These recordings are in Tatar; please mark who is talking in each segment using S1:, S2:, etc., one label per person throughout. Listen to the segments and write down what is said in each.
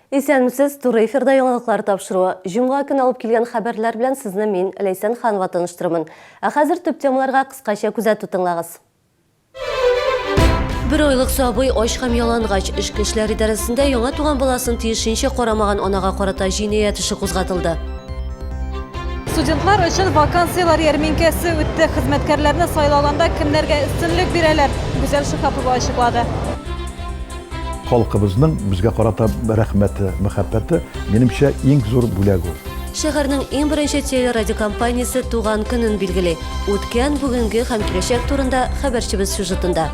S1: Исәнмесез, туры эфирда яңалыклар тапшыруы. Җомга көн алып килгән хәбәрләр белән сезне мин, Ләйсән Ханова таныштырырмын. Ә хәзер төп темаларга кыскача күзәтү тыңлагыз. Бер айлык сабый ач һәм ялангач. Эчке эшләр идарәсендә яңа туган баласын тиешенчә карамаган анага карата җинаять эше кузгатылды.
S2: Студентлар өчен вакансияләр ярминкәсе үтте. Хезмәткәрләрне сайлаганда кемнәргә өстенлек бирәләр? Гүзәл Шиһапова ачыклады.
S3: Халкыбызның безгә карата рәхмәте, мәхәббәте, минемчә, иң зур бүләк ул.
S1: Шәһәрнең иң беренче телерадиокомпаниясе туган көнен билгели. Үткән, бүгенге һәм киләчәк турында хәбәрчебез сюжетында.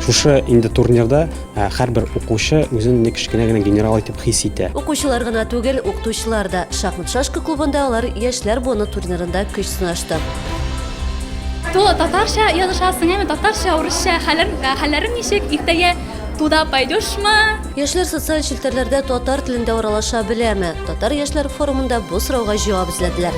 S4: Шушы инде турнирда һәрбер укучы үзен кечкенә генә генерал итеп хис итә.
S1: Укучылар гына түгел, укытучылар да. Шахмат-шашка клубында алар яшьләр буыны турнирында көч сынашты.
S5: То татарча язышасың, әме татарча, урысча, хәлләр, хәлләрең ничек, иртәгә туда пойдешмы?
S1: Яшьләр социаль челтәрләрдә татар телендә аралаша беләме? Татар яшьләр форумында бу сорауга җавап эзләделәр.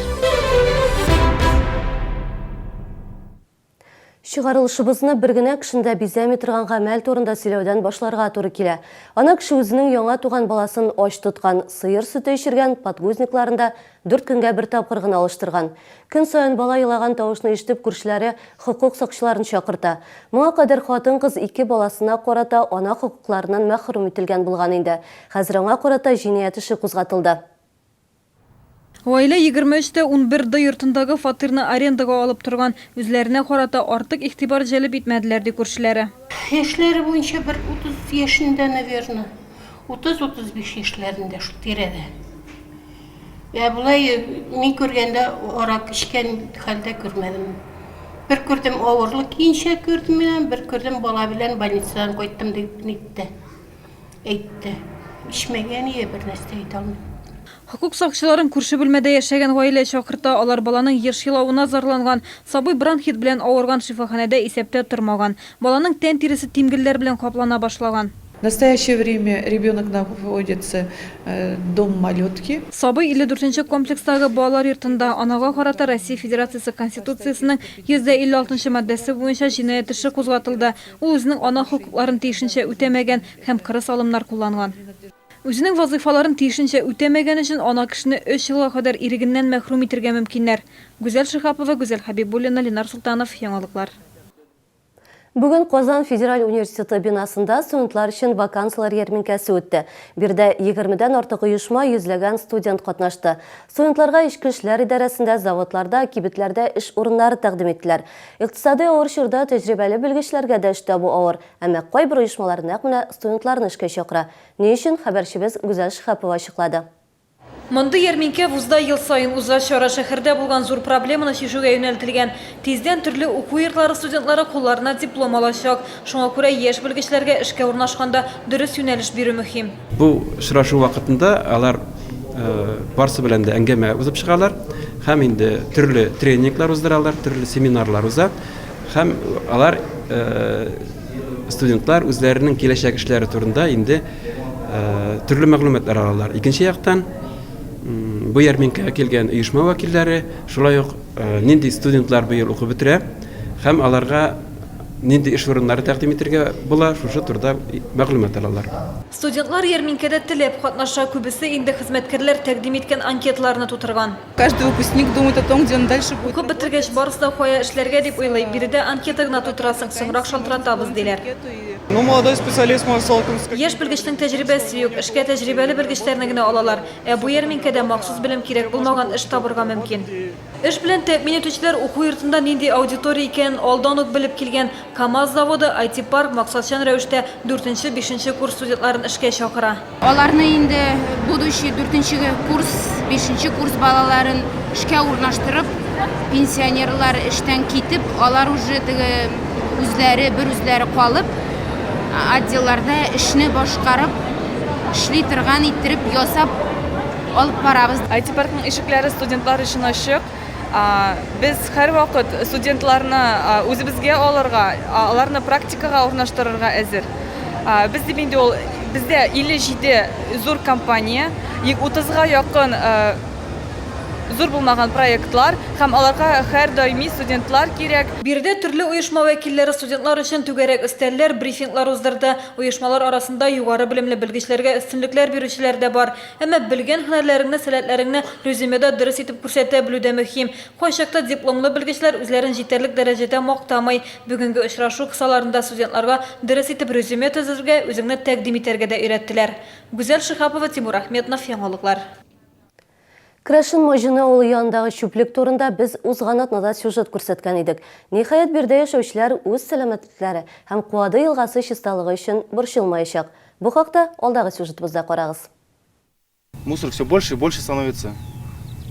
S1: Чыгарылышыбызны бер генә кешене дә бизәми торган гамәл турында сөйләүдән башларга туры килә. Ана кеше үзенең яңа туган баласын ач тоткан, сыер сөте эчергән, подгузникларын да дүрт көнгә бер тапкыр гына алыштырган. Көн саен бала елаган тавышны ишетеп, күршеләре хокук сакчыларын чакырта. Моңа кадәр хатын-кыз ике баласына карата ана хокукларыннан мәхрүм ителгән булган инде. Хәзер аңа карата җинаять эше кузгатылды.
S2: Гаилә 23 тә 11 Д йортындагы фатирны арендага алып торган. Үзләренә карата артык игътибар җәлеп итмәделәр, ди күршеләре.
S6: Яшьләре буенча бер 30 яшендә, наверно. 30-35 яшьләрендә, шул тирәдә. Ә болай мин күргәндә аракы эчкән хәлдә күрмәдем. Бер күрдем авырлы киенчә күрдем мин аны, бер күрдем бала белән больницадан кайттым дип нитте. Әйтте. Эчмәгән ие, бер нәрсә әйтә алмыйм.
S2: Хокук сакчыларын күрше бүлмәдә яшәгән гаилә чакырта. Алар баланың еш елавына зарланган. Сабый бронхит белән авырган, шифаханәдә исәптә тормаган. Баланың тән тиресе тимгелләр белән каплана башлаган.
S7: В настоящее время ребенок находится дом малютки.
S2: Сабый 54 нче комплекстагы балалар йортында. Анага карата Россия Федерациясе Конституциясенең 156 нчы маддәсе буенча җинаять эше кузгатылды. Ул үзенең ана хокукларын тиешенчә үтәмәгән һәм кырыс алымнар кулланган. Үзенең вазыйфаларын тиешенчә үтәмәгән өчен ана кешене өч елга кадәр ирегеннән мәхрүм итергә мөмкиннәр. Гүзәл Шиһапова, Гүзәл Хәбибуллина, Ленар Солтанов, Яңалыклар.
S1: Бүген Казан федераль университеты бинасында студентлар өчен вакансияләр ярминкәсе үтте. Биредә егермедән артык оешма, йөзләгән студент катнашты. Студентларга эчке эшләр идарәсендә, заводларда, кибетләрдә эш урыннары тәкъдим иттеләр. Икътисадый авыр чорда тәҗрибәле белгечләргә дә эш табу авыр, әмма кайбер оешмалар нәкъ менә студентларны эшкә чакыра. Ни өчен, хәбәрчебез Гүзәл Шиһапова ачыклады.
S2: Мондый ярминкә вузда ел саен уза. Чара шәһәрдә булган зур проблеманы чишүгә юнәлтелгән. Тиздән төрле уку йортлары студентлары кулларына диплом алачак. Шуңа күрә яшь белгечләргә эшкә урнашканда дөрес юнәлеш бирү мөһим.
S4: Бу очрашу вакытында алар барсы белән дә әңгәмә узып чыгалар һәм инде төрле тренинглар уздыралар, төрле семинарлар уза һәм алар студентлар үзләренең киләчәк эшләре турында инде төрле мәгълүматлар алалар. Икенче яктан, бу ярминкәгә килгән оешма вәкилләре шулай ук нинди студентлар быел укып бетерә һәм аларга Нинди эш урыннары тәкъдим итергә була, шушы турыда мәгълүмат алалар.
S2: Студентлар ярминкәдә теләп катнаша, күбесе инде хезмәткәрләр тәкъдим иткән анкеталарны тутырган.
S7: Каждый выпускник думает о том, где он дальше будет
S2: Укып бетергәч, барысы да кая эшләргә дип уйлый. Биредә анкета гына тутырасың, соңрак шалтыратабыз, диләр.
S7: Ну, молодой специалист может столкнуться с
S2: Яшь белгечнең тәҗрибәсе юк, эшкә тәҗрибәле белгечләрне генә алалар. Ә бу ярминкәдә махсус белем кирәк булмаган эш табырга мөмкин. Эш белән тәэмин итүчеләр уку йортында нинди аудитория икәнен алдан ук белеп килгән. КАМАЗ заводы, IT-парк максатчан рәвештә дүртенче, бишенче курс студентларын эшкә чакыра.
S8: Аларны инде будущий дүртенче курс, бишенче курс балаларын эшкә урнаштырып, пенсионерлар эштән китеп, алар уже теге үзләре, бер үзләре калып, отделларда эшне башкарып, эшли торган иттереп ясап, алып барабыз.
S9: IT-паркның ишекләре студентлар өчен ачык. Без һәрвакыт студентларны үзебезгә алырга, аларны практикага урнаштырырга әзер. Без дип инде ул, бездә 57 зур компания, 30-га якын зур булмаган проектлар һәм аларга һәр даими студентлар кирәк.
S2: Биредә төрле оешма вәкилләре студентлар өчен түгәрәк өстәлләр, брифинглар уздырды. Оешмалар арасында югары белемле белгечләргә өстенлекләр бирүчеләр дә бар. Әмма белгән һөнәрләреңне, сәләтләреңне резюмеда дөрес итеп күрсәтә белү дә мөһим. Кайчакта дипломлы белгечләр үзләрен җитәрлек дәрәҗәдә мактамый. Бүгенге очрашу кысаларында студентларга дөрес итеп резюме төзергә, үзеңне тәкъдим итәргә дә өйрәттеләр. Гүзәл Шиһапова, Тимур Ахметнов, Яңалыклар.
S1: Крәшен Маҗыны авылы янындагы чүплек турында без узган атнада сюжет күрсәткән идек. Ниһаять, биредә яшәүчеләр үз сәламәтлекләре һәм Куады елгасы чисталыгы өчен борчылмаячак. Бу хакта алдагы сюжетыбызда карагыз.
S10: Мусор все больше и больше становится.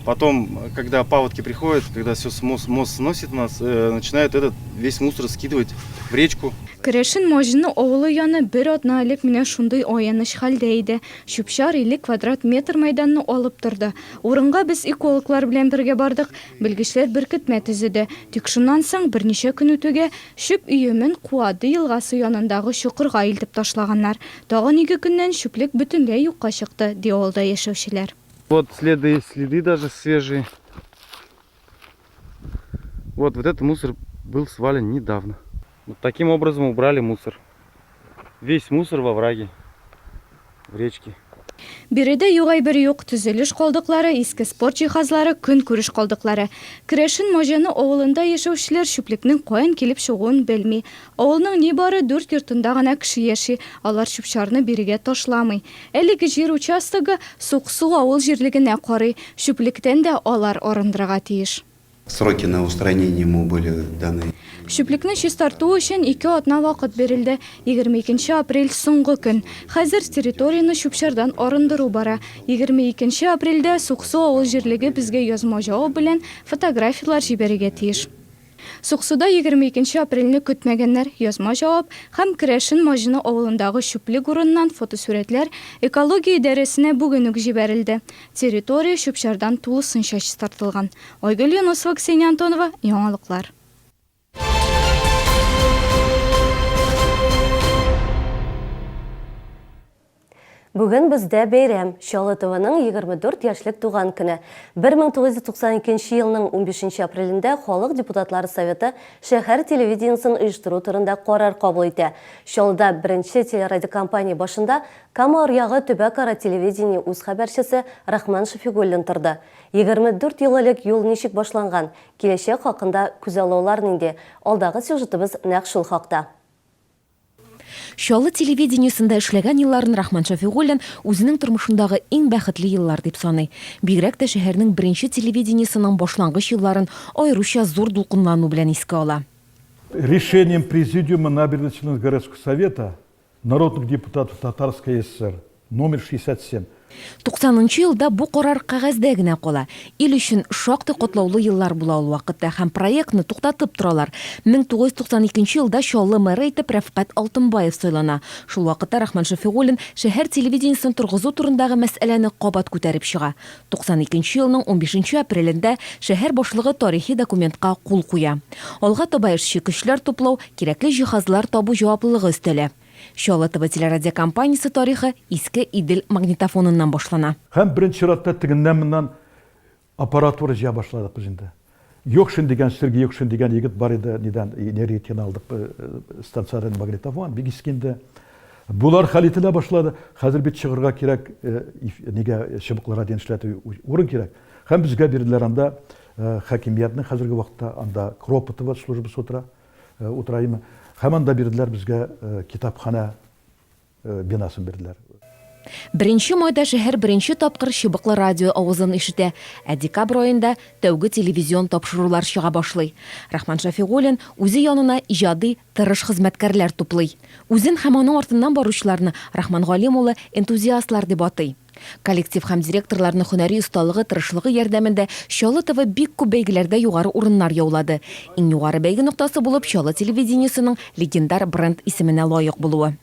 S10: Потом, когда паводки приходят, когда все мост, мост сносит нас, э, начинают этот весь мусор скидывать в речку.
S11: Керәшен Маҗыны авылы яны бер атна элек менә шундый аяныч хәлдә иде. Чүп-чар 50 квадрат метр мәйданны алып торды. Урынга без экологлар белән бергә бардык. Белгечләр беркетмә төзеде. Тик шуннан соң, берничә көн үтүгә, чүп өемен Куады елгасы янындагы чокырга илтеп ташлаганнар. Тагын ике көннән чүплек бөтенләй юкка чыкты, ди авылда яшәүчеләр.
S10: Вот следы, следы даже свежие. Вот, вот этот мусор был свален недавно. Вот таким образом убрали мусор. Весь мусор во враге, в речке.
S11: Биредә юк әйбер юк, төзелеш калдыклары, иске спорт җиһазлары, көнкүреш калдыклары. Керәшен Маҗаны авылында яшәүчеләр чүплекнең каян килеп чыгуын белми. Авылның нибары дүрт йортында гына кеше яши, алар чүп-чарны бирегә ташламый. Әлеге җир участогы Суксу авыл җирлегенә карый, чүплектән дә алар арындырырга тиеш.
S12: Сроки на устранение ему были даны.
S11: Чүплекне чистарту өчен ике атна вакыт бирелде. 22 нче апрель, соңгы көн. Хәзер территорияне чүп-чардан арындыру бара. 22 нче апрельдә Суксу авыл җирлеге безгә язма җавап белән фотографияләр җибәрергә тиеш. Суксуда 22 нче апрельне көтмәгәннәр, язма җавап һәм Керәшен Маҗыны авылындагы чүплек урыныннан фотосурәтләр экология идарәсенә бүген үк җибәрелде. Территория чүп-чардан тулысынча чистартылган. Айгөл Юнысова, Ксения Антонова, Яңалыклар.
S1: Бүген бездә бәйрәм, Чаллы ТВның 24 яшьлек туган көне. 1992 елның 15 апрелендә Халык депутатлары советы шәһәр телевидениесен оештыру турында карар кабул итә. Чаллыда беренче телерадиокомпания башында Кама аръягы төбәкара телевидение үз хәбәрчесе Рахман Шәфигуллин торды. 24 ел элек юл ничек башланган, киләчәк хакында күзаллаулар нинди, алдагы сюжетыбыз нәкъ шул хакта.
S13: Чаллы телевидениесендә эшләгән елларын Рахман Шәфигуллин үзенең тормышындагы иң бәхетле еллар дип саный. Бигрәк тә шәһәрнең беренче телевидениесының башлангыч елларын аеруча зур дулкынлану белән искә ала.
S3: Решением Президиума Набережно-Челнинского городского совета народных депутатов Татарской ССР номер 67
S13: 90 нчы елда бу карар кәгазьдә генә кала. Ил өчен шактый катлаулы еллар була ул вакытта һәм проектны туктатып торалар. 1992 елда Чаллы мэры итеп Рәфкать Алтынбаев сайлана. Шул вакытта Рахман Шәфигуллин шәһәр телевидениесен торгызу турындагы мәсьәләне кабат күтәреп чыга. 92 елның унбишенче апрелендә шәһәр башлыгы тарихи документка кул куя. Алга таба эшче көчләр туплау, кирәкле җиһазлар табу җаваплылыгы өстәлә. Чаллы ТВ телерадиокомпаниясе тарихы Иске Идел магнитофоныннан башлана.
S3: Һәм беренче чиратта тегеннән-моннан аппаратура җыя башладык без инде. Йокшин дигән, Сергей Йокшин дигән егет бар иде, нидән, Энергетиканы алдык, станциядән магнитофон, бик иске инде. Болар хәл ителә башлады. Хәзер бит чыгырга кирәк, нигә чыбыклы радионы эшләтү урын кирәк. Һәм безгә бирделәр анда хакимиятнең хәзерге вакытта анда Кропотова службасы утыра. Утыра име. Һәм анда бирделәр безгә китапханә бинасын бирделәр.
S13: Беренче майда шәһәр беренче тапкыр чыбыклы радио авазын ишетә, ә декабрь аенда тәүге телевизион тапшырулар чыга башлый. Рахман Шәфигуллин үзе янына иҗади, тырыш хезмәткәрләр туплый. Үзен һәм аның артыннан баручыларны Рахман Галим улы энтузиастлар дип атый. Коллектив һәм директорларның һөнәри осталыгы, тырышлыгы ярдәмендә Чаллы ТВ бик күп бәйгеләрдә югары урыннар яулады. Иң югары бәйге ноктасы булып Чаллы телевидениесенең легендар бренд исеменә лаек булуы.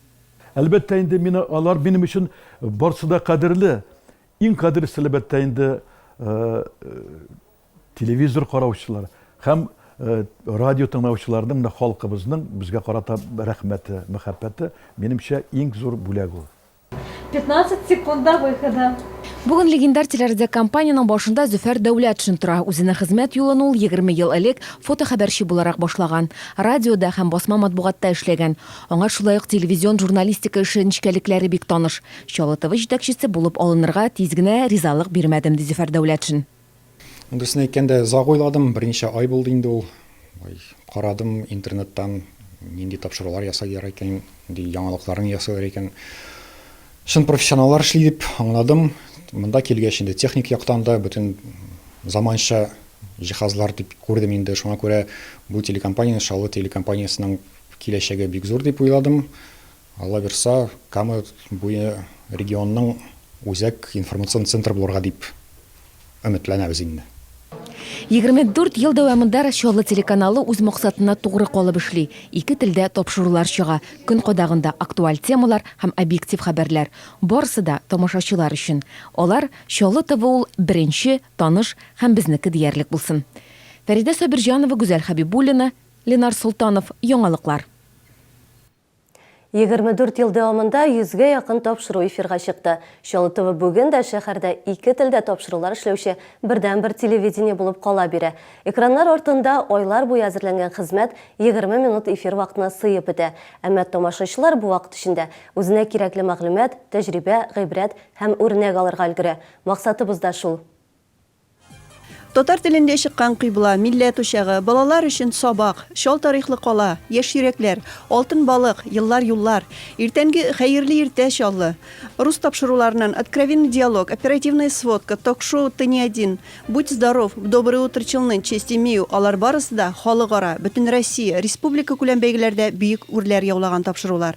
S3: Әлбәттә инде, мин алар минем өчен барсы да кадерле. Иң кадерлесе, әлбәттә инде, телевизор караучылар һәм радио тыңлаучыларның, менә халкыбызның безгә карата рәхмәте, мәхәббәте, минемчә, иң зур бүләк ул.
S2: 15 секунд до выхода.
S13: Бүген легендар телерадиокомпаниянең башында Зөфәр Дәүләтшин тора. Үзенең хезмәт юлын ул 20 ел элек фотохәбәрче буларак башлаган. Радиода һәм басма матбугатта эшләгән. Аңа шулай ук телевизион журналистика эше нечкәлекләре бик таныш. Чаллы ТВ җитәкчесе булып алынырга тиз генә ризалык бирмәдем, ди Зөфәр Дәүләтшин.
S14: Дөресен әйткәндә, озак уйладым, берничә ай булды инде ул. Ай, карадым интернеттан, нинди тапшырулар ясыйлар икән, нинди яңалыкларын ясыйлар икән. Чын профессионаллар эшли дип аңладым. Монда килгәч инде техник яктан да бөтен заманча җиһазлар дип күрдем инде. Шуңа күрә бу телекомпанияне, Чаллы телекомпаниясенең киләчәге бик зур дип уйладым. Алла бирса, Кама буе регионның үзәк информацион центры булырга дип өметләнәбез инде.
S13: 24 ел дәвамында Чаллы телеканалы үз максатына тугры калып эшли. Ике телдә тапшырулар чыга, көн кадагында актуаль темалар һәм объектив хәбәрләр. Барысы да тамашачылар өчен. Алар, Чаллы ТВ ул беренче, таныш һәм безнеке диярлек булсын. Фәридә Сабирҗанова, Гүзәл Хәбибуллина, Ленар Солтанов, Яңалыклар.
S1: 24 ел дәвамында йөзгә якын тапшыру эфирга чыкты. Чаллы ТВ бүген дә шәһәрдә ике телдә тапшырулар эшләүче бердәнбер телевидение булып кала бирә. Экраннар артында айлар буе әзерләнгән хезмәт 20 минут эфир вакытына сыеп бетә. Әмма тамашачылар бу вакыт эчендә үзенә кирәкле мәгълүмат, тәҗрибә, гыйбрәт һәм үрнәк алырга өлгерә. Максатыбыз да шул.
S15: Татар телендә чыккан Кыйбла, Милләт учагы, Балалар өчен сабак, Чал тарихлы кала, Яшь йөрәкләр, Алтын балык, Еллар юллар, Иртәнге Хәерле иртә, Чаллы! Рус тапшыруларыннан Откровенный диалог, Оперативная сводка, Ток-шоу Ты не один, Будь здоров, Доброе утро, Челны, Честь имею, алар барысы да халыкара, бөтенроссия, республикакүләм бәйгеләрдә бөек үрләр яулаган тапшырулар.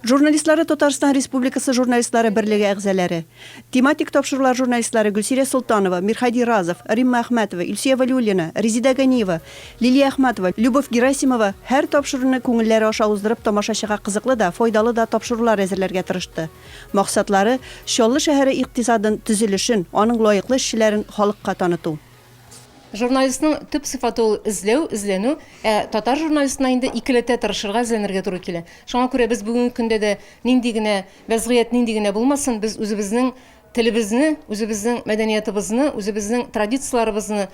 S15: Журналистлары Татарстан Республикасы Журналистлары берлеге әгъзаләре. Тематик тапшырулар журналистлары Гөлсирә Солтанова, Мирһади Разов, Римма Әхмәтова, Илсөя Вәлиуллина, Резеда Ганиева, Лилия Әхмәтова, Любовь Герасимова һәр тапшыруны күңелләре аша уздырып тамашачыга кызыклы да, файдалы да тапшырулар әзерләргә тырышты. Максатлары, Чаллы шәһәре икътисадын, төзелешен, аның лаеклы эшчеләрен халыкка таныту.
S16: Журналистның төп сыйфаты ул эзләү, эзләнү. Ә татар журналистына инде икеләтә тырышырга, эзләнергә туры килә. Шуңа күрә без бүгенге көндә дә нинди генә вәзгыять нинди генә булмасын, без үзебезнең телебезне, үзебезнең мәдәниятыбызны, үзебезнең традицияләребезне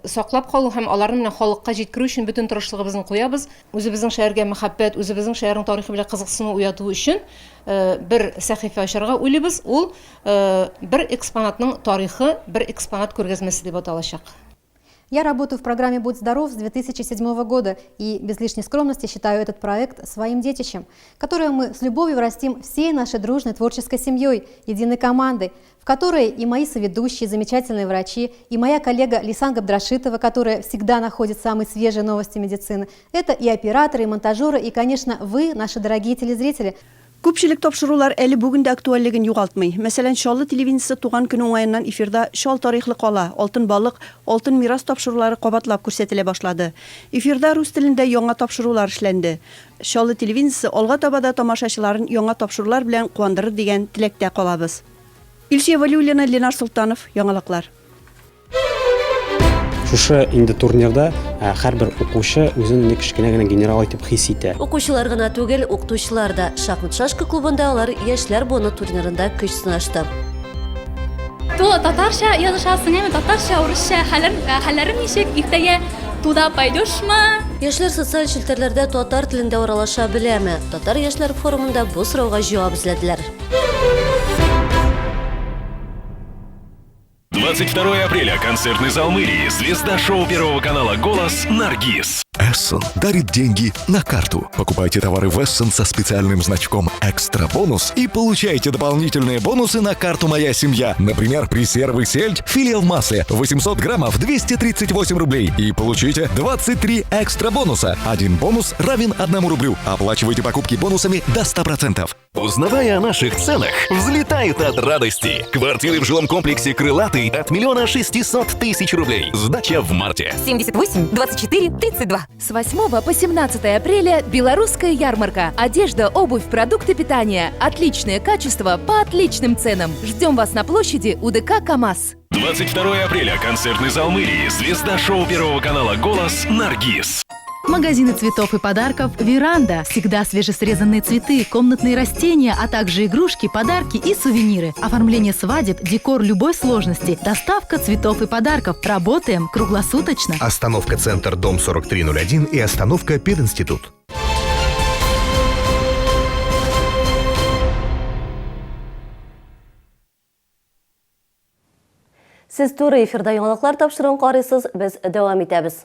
S16: саклап калу һәм аларны менә халыкка җиткерү өчен бөтен тырышлыгыбызны куябыз. Үзебезнең шәһәргә мәхәббәт, үзебезнең шәһәрнең тарихы белән кызыксыну уяту өчен бер сәхифә ачарга уйлыйбыз. Ул Бер экспонатның тарихы, бер экспонат күргәзмәсе дип аталачак.
S17: Я работаю в программе «Будь здоров» с 2007 года и без лишней скромности считаю этот проект своим детищем, которое мы с любовью растим всей нашей дружной творческой семьей, единой командой, в которой и мои соведущие, замечательные врачи, и моя коллега Лисан Габдрашитова, которая всегда находит самые свежие новости медицины. Это и операторы, и монтажеры, и, конечно, вы, наши дорогие телезрители –
S15: Күпчелек тапшырулар әле бүген дә актуальлеген югалтмый. Мәсәлән, Чаллы телевидениесе туган көне уңаеннан эфирда Чал тарихлы кала, Алтын балык, Алтын мирас тапшырулары кабатлап күрсәтелә башлады. Эфирда рус телендә яңа тапшырулар эшләнде. Чаллы телевидениесе алга таба да тамашачыларын яңа тапшырулар белән куандырыр дигән теләктә калабыз. Илсөя Вәлиуллина, Ленар Солтанов, Яңалыклар.
S4: Шушы инде турнирда һәрбер укучы үзен инде кечкенә генә генерал итеп хис итә.
S1: Укучылар гына түгел, укытучылар да. Шахмат-шашка клубында алар яшьләр буыны турнирында көч сынашты.
S5: То татарча язышасың, әме татарча, урысча, хәлләр, хәлләрең ничек, иртәгә туда пойдешмы?
S1: Яшьләр социаль челтәрләрдә татар телендә аралаша беләме? Татар яшьләр форумында бу сорауга җавап эзләделәр.
S18: 22 апреля. Концертный зал мэрии. Звезда шоу Первого канала «Голос» Наргиз.
S19: Эссен дарит деньги на карту. Покупайте товары в Эссен со специальным значком «Экстра бонус» и получайте дополнительные бонусы на карту «Моя семья». Например, пресервы сельдь, филе в масле 800 граммов 238 рублей и получите 23 экстра бонуса. Один бонус равен 1 рублю. Оплачивайте покупки бонусами до 100%.
S18: Узнавая о наших ценах, взлетает от радости. Квартиры в жилом комплексе «Крылатый» от миллиона шестисот тысяч рублей. Сдача в марте.
S20: 78 24 32. С 8 по 17 апреля белорусская ярмарка. Одежда, обувь, продукты питания. Отличное качество по отличным ценам. Ждем вас на площади УДК «КамАЗ».
S18: 22 апреля. Концертный зал мэрии. Звезда шоу Первого канала «Голос» Наргиз.
S20: Магазины цветов и подарков «Веранда». Всегда свежесрезанные цветы, комнатные растения, а также игрушки, подарки и сувениры. Оформление свадеб, декор любой сложности, доставка цветов и подарков. Работаем круглосуточно.
S21: Остановка «Центр», дом 4301 и остановка «Пединститут».
S1: Сез туры эфирда яңалыклар тапшыруын карыйсыз, без дәвам итәбез.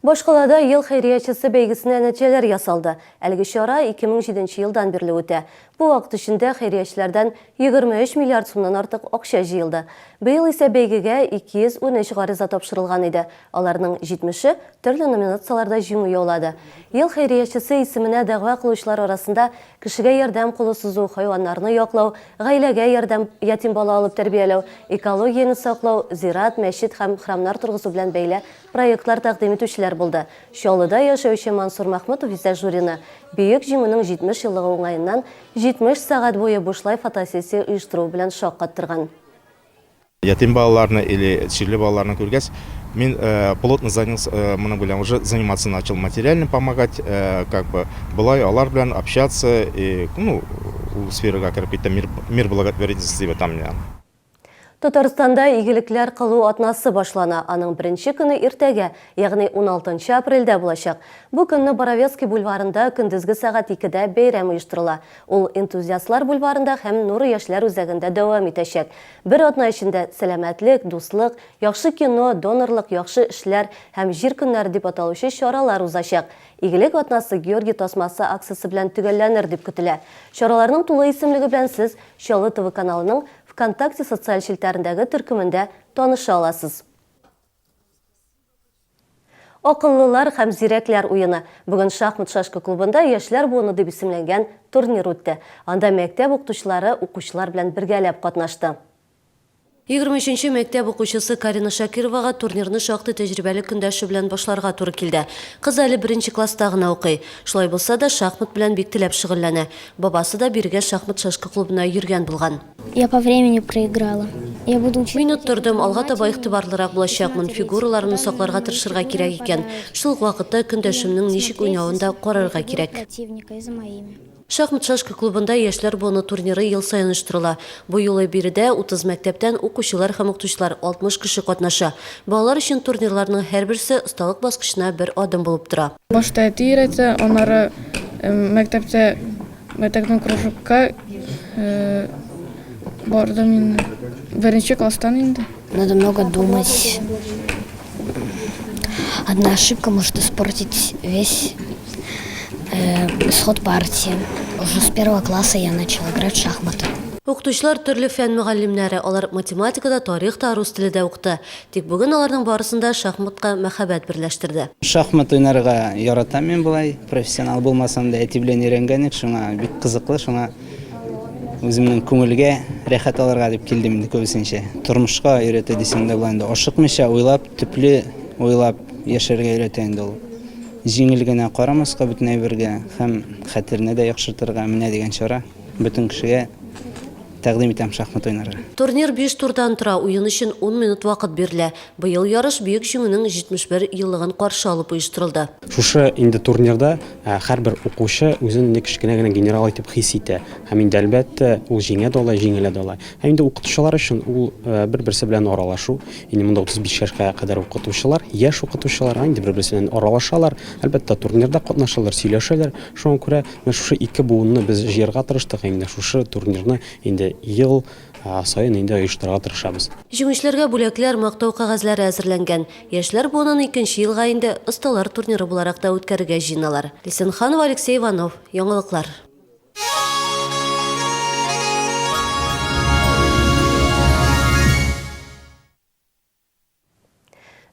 S1: Башкалада ел хәйриячесе бәйгесенә нәтиҗәләр ясалды. Әлеге чара 2007 елдан бирле үтә. Бу вакыт эчендә хәйриячеләрдән 23 миллиард сумнан артык акча җыелды. Быел исә бәйгегә 213 гариза тапшырылган иде. Аларның 70-е төрле номинацияләрдә җиңү яулады. Ел хәйриячесе исеменә дәгъва кылучылар арасында кешегә ярдәм кулы сузу, хайваннарны яклау, гаиләгә ярдәм, ятим бала алып тәрбияләү, экологияне саклау, зират, мәчет һәм храмнар торгызу белән бәйле проектлар тәкъдим итүчеләр булды. Чаллыда яшәүче Мансур Мәхмүтов исә жюрины Бөек Җиңүнең 70 еллыгы уңаеннан 70 сәгать буе бушлай фотосессия оештыруы белән шаккаттырган.
S22: Ятим балаларны или чирле балаларны күргәч, мин плотно занялся, моның белән уже заниматься начал, материально помогать, как бы болай алар белән общаться, и, ну, ул сферага кереп киттем, мир, мир благотворительности дип атам мин аны.
S1: Татарстанда игелекләр кылу атнасы башлана. Аның беренче көне иртәгә, ягъни уналтынчы апрельдә булачак. Бу көнне Боровецкий бульварында көндезге сәгать икедә бәйрәм оештырыла. Ул Энтузиастлар бульварында һәм Нур яшьләр үзәгендә дәвам итәчәк. Бер атна эчендә Сәламәтлек, дуслык, яхшы кино, донорлык, яхшы эшләр һәм Җир көннәре дип аталучы чаралар узачак. Игелек атнасы Георгий тасмасы акциясе белән төгәлләнер дип көтелә. Чараларның тулы исемлеге белән сез Чаллы ТВ каналының ВКонтакте социаль челтәрендәге төркемендә таныша аласыз. Акыллылар һәм зирәкләр уены. Бүген шахмат-шашка клубында Яшьләр буыны дип исемләнгән турнир үтте. Анда мәктәп укытучылары укучылар белән бергәләп катнашты. 23 нче мәктәп укучысы Карина Шакировага турнирны шактый тәҗрибәле көндәше белән башларга туры килде. Кыз әле беренче класста гына укый. Шулай булса да, шахмат белән бик теләп шөгыльләнә. Бабасы да бирегә шахмат-шашка клубына йөргән булган.
S23: Я по времени проиграла. Я буду учить.
S1: Мин оттырдым, алга таба игътибарлырак булачакмын, фигураларымны сакларга тырышырга кирәк икән. Шул ук вакытта көндәшемнең ничек уйнавын да карарга кирәк. Шахмат-шашка клубында Яшьләр буыны турниры ел саен оештырыла. Бу юлы биредә 30 мәктәптән укучылар һәм укытучылар, 60 кеше катнаша. Балалар өчен турнирларның һәрберсе осталык баскычына бер адым булып тора.
S24: Башта әти өйрәтә, аннары мәктәптә Мәктәпнең кружокка бардым инде. Беренче класстан инде.
S23: Надо много думать. Одна ошибка может испортить весь исход партии. Уже с первого класса я начала играть в шахматы.
S1: Укытучылар төрле фән мөгаллимнәре, алар математика да, тарих та, рус теле дә укыта. Тик бүген аларның барысын да шахматка мәхәббәт берләштерде.
S25: Шахмат уйнарга яратам мин болай, профессионал булмасам да, әти белән өйрәнгән идек, шуңа бик кызыклы, шуңа үземнең күңелгә рәхәт алырга дип килдем инде күбесенчә. Тормышка өйрәтә дисәң дә була инде, ашыкмыйча уйлап, төпле уйлап яшәргә өйрәтә инде ул. Җиңел генә карамаска бөтен әйбергә һәм хәтерне дә яхшыртырга менә дигән чара бөтен кешегә. Тәкъдим итәм шахмат уйнарга.
S1: Турнир биш турдан тора, уен өчен ун минут вакыт бирелә. Быел ярыш Бөек Җиңүнең 71 еллыгын каршы алып оештырылды.
S4: Шушы инде турнирда һәрбер укучы үзен инде кечкенә генә генерал итеп хис итә. Һәм инде, әлбәттә, ул җиңә дә ала, җиңелә дә ала. Һәм инде укытучылар өчен ул бер-берсе белән аралашу. Инде монда 35 яшькә кадәр укытучылар, яшь укытучылар, инде бер-берсе белән аралашалар. Әлбәттә, турнирда катнашалар, сөйләшәләр. Шуңа күрә Менә шушы ике буынны без җыярга тырыштык, инде шушы турнирны инде ел саен инде оештырырга тырышабыз.
S1: Җиңүчеләргә бүләкләр, мактау кәгазьләре әзерләнгән. Яшьләр буынын икенче елга инде осталар турниры буларак та үткәрергә җыеналар. Лисен Ханова, Алексей Иванов, Яңалыклар.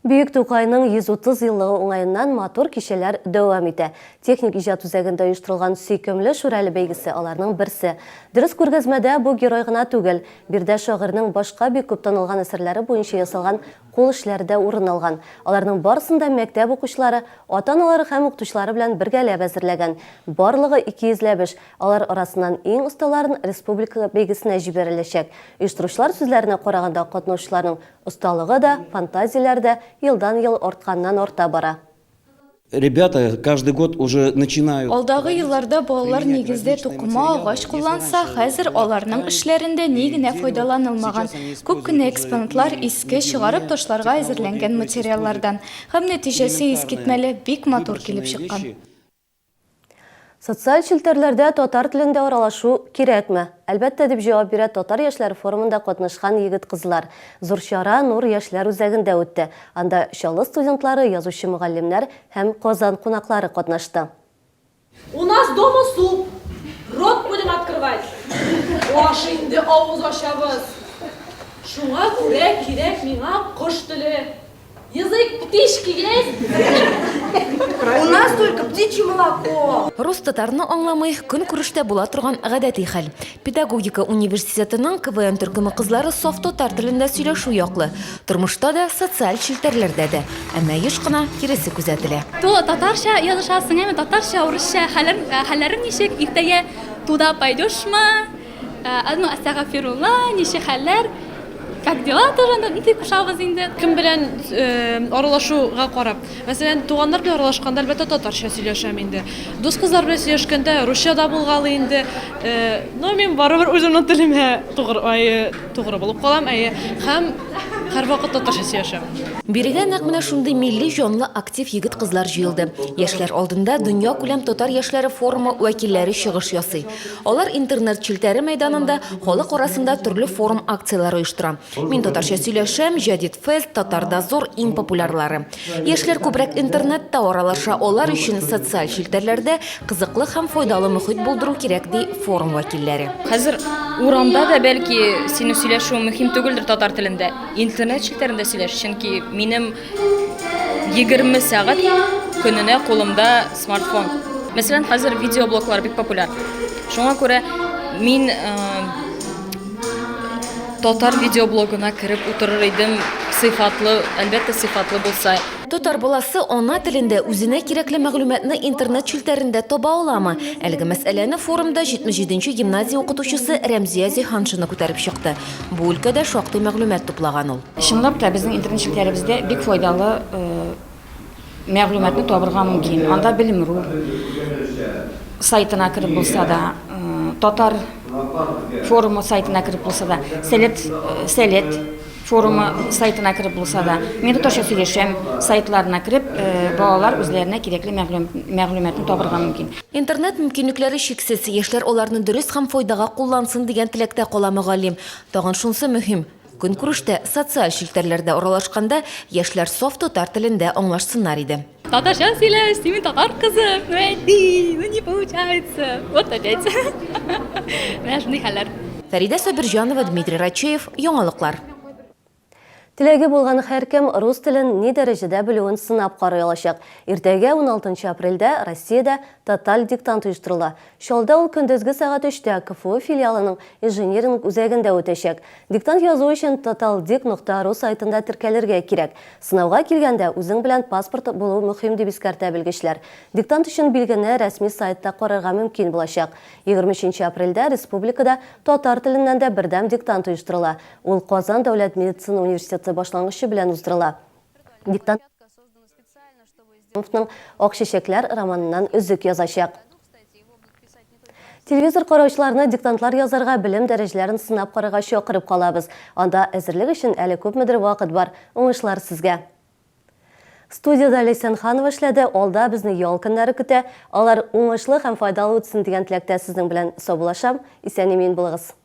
S1: Бөек Тукайның 130 еллыгы уңаеннан матур кичәләр дәвам итә. Техник иҗат үзәгендә оештырылган Сөйкемле Шүрәле бәйгесе аларның берсе. Дөрес күргәзмәдә бу герой гына түгел, биредә шагыйрьнең башка бик күп танылган әсәрләре буенча ясалган кул эшләре дә урын алган. Аларның барысын да мәктәп укучылары, ата-аналары һәм укытучылары белән бергәләп әзерләгән. Барлыгы 200 ләп эш, алар арасыннан иң осталарын республика бәйгесенә җибәреләчәк. Оештыручылар сүзләренә караганда, катнашучыларның Осталыгы да, фантазияләре дә елдан-ел артканнан-арта бара.
S6: Ребята каждый год уже начинают.
S11: Алдагы елларда балалар нигездә тукыма, агач кулланса, хәзер аларның эшләрендә ни генә файдаланылмаган. Күп кенә экспонатлар иске, чыгарып ташларга әзерләнгән материаллардан. Һәм нәтиҗәсе искитмәле, бик матур килеп чыккан.
S1: Социаль челтәрләрдә татар телендә аралашу кирәкме? Әлбәттә, дип җавап бирә Татар яшьләре форумында катнашкан егет-кызлар. Зур чара Нур яшьләр үзәгендә үтте. Анда Чаллы студентлары, язучы-мөгаллимнәр һәм Казан кунаклары катнашты.
S7: У нас дома суп, рот будем открывать. Аш инде авыз ачабыз. Шуңа күрә кирәк миңа кош теле. Язык птички есть?
S8: У нас только птичье молоко.
S13: Рус татарны аңламый, көнкүрештә була торган гадәти хәл. Педагогика университетының КВН төркеме кызлары саф татар телендә сөйләшү яклы. Тормышта да, социаль челтәрләрдә дә. Әмма еш кына киресе күзәтелә.
S5: То татарча язышасың, әме татарча, урысча, хәлләр, хәлләрең ничек, иртәгә туда пойдешмы? Ну, әстәгафирулла, ничек хәлләр? Как дела тоже, ну, дип кушабыз инде.
S9: Кем белән аралашуга карап. Мәсәлән, туганнар белән аралашканда, әлбәттә, татарча сөйләшәм инде. Дус кызлар белән сөйләшкәндә русча да булгалый инде. Но мин барыбер үземнең телемә тугры, тугры булып калам, әйе. Һәм һәрвакыт татарча сөйләшәм.
S13: Бирегә нәкъ менә шундый милли җанлы актив егет-кызлар җыелды. Яшьләр алдында Дөньякүләм татар яшьләре форумы вәкилләре чыгыш ясый. Алар интернет челтәре мәйданында халык арасында төрле форум-акцияләр оештыра. Мин татарча сөйләшәм, Җәдит фест, Татар дозор иң популярлары. Яшьләр күбрәк интернетта аралаша, алар өчен социаль челтәрләрдә кызыклы һәм файдалы мохит булдыру кирәк, ди форум вәкилләре.
S10: Хәзер урамда да, бәлки, синең сөйләшүең мөһим түгелдер татар телендә. Интернет челтәрендә сөйләш, чөнки минем 20 сәгать көненә кулымда смартфон. Мәсәлән, хәзер видеоблоглар бик популяр. Шуңа күрә мин татар видеоблогына кереп утырыр идем, сыйфатлы, әлбәттә, сыйфатлы булса.
S13: Татар баласы ана телендә үзенә кирәкле мәгълүматны интернет челтәрендә таба аламы? Әлеге мәсьәләне форумда 77 нче гимназия укытучысы Рәмзия Зиһаншина күтәреп чыкты. Бу өлкәдә шактый мәгълүмат туплаган ул.
S26: Чынлап та, безнең интернет челтәребездә бик файдалы мәгълүматны табырга мөмкин. Анда Белем.ру сайтына кереп булса да, Татар форумы сайтына кереп булса да, Сәләт, Сәләт форумы сайтына кереп булса да, Мин татарча сөйләшәм сайтларына кереп, балалар үзләренә кирәкле мәгълүматны табырга мөмкин.
S13: Интернет мөмкинлекләре чиксез, яшьләр аларны дөрес һәм файдага куллансын дигән теләктә кала мөгаллим. Тагын шунсы мөһим, Көнкүрештә, социаль челтәрләрдә аралашканда, яшьләр саф татар телендә аңлашсыннар иде.
S5: Татарча сөйләш, син бит татар кызы. Ну әти, ну не получается. Вот опять. Менә шундый хәлләр.
S13: Фәридә Сабирҗанова, Дмитрий Рачеев, Яңалыклар.
S1: Теләге булган һәркем рус телен ни дәрәҗәдә белүен сынап карый алачак. Иртәгә, уналтынчы апрельдә, Россиядә Тоталь диктант оештырыла. Чаллыда ул көндезге сәгать өчтә КФУ филиалының инжиниринг үзәгендә үтәчәк. Диктант язу өчен totaldic нокта ру сайтында теркәлергә кирәк. Сынауга килгәндә, үзең белән паспорт булу мөһим, дип искәртә белгечләр. Диктант өчен билгене рәсми сайтта карарга мөмкин булачак. 23 нче апрельдә республикада татар теленнән дә бердәм диктант оештырыла. Ул Казан дәүләт медицина университеты башлангычы белән уздырыла. Диктант Ак чәчәкләр романыннан өзек язачак. Телевизор караучыларны диктантлар язарга, белем дәрәҗәләрен сынап карарга чакырып калабыз. Анда әзерлек өчен әле күпмедер вакыт бар. Уңышлар сезгә! Студиядә Ләйсән Ханова эшләде, алда безне ял көннәре көтә. Алар уңышлы һәм файдалы үтсен дигән теләктә сезнең белән саубуллашам. Исән-имин булыгыз!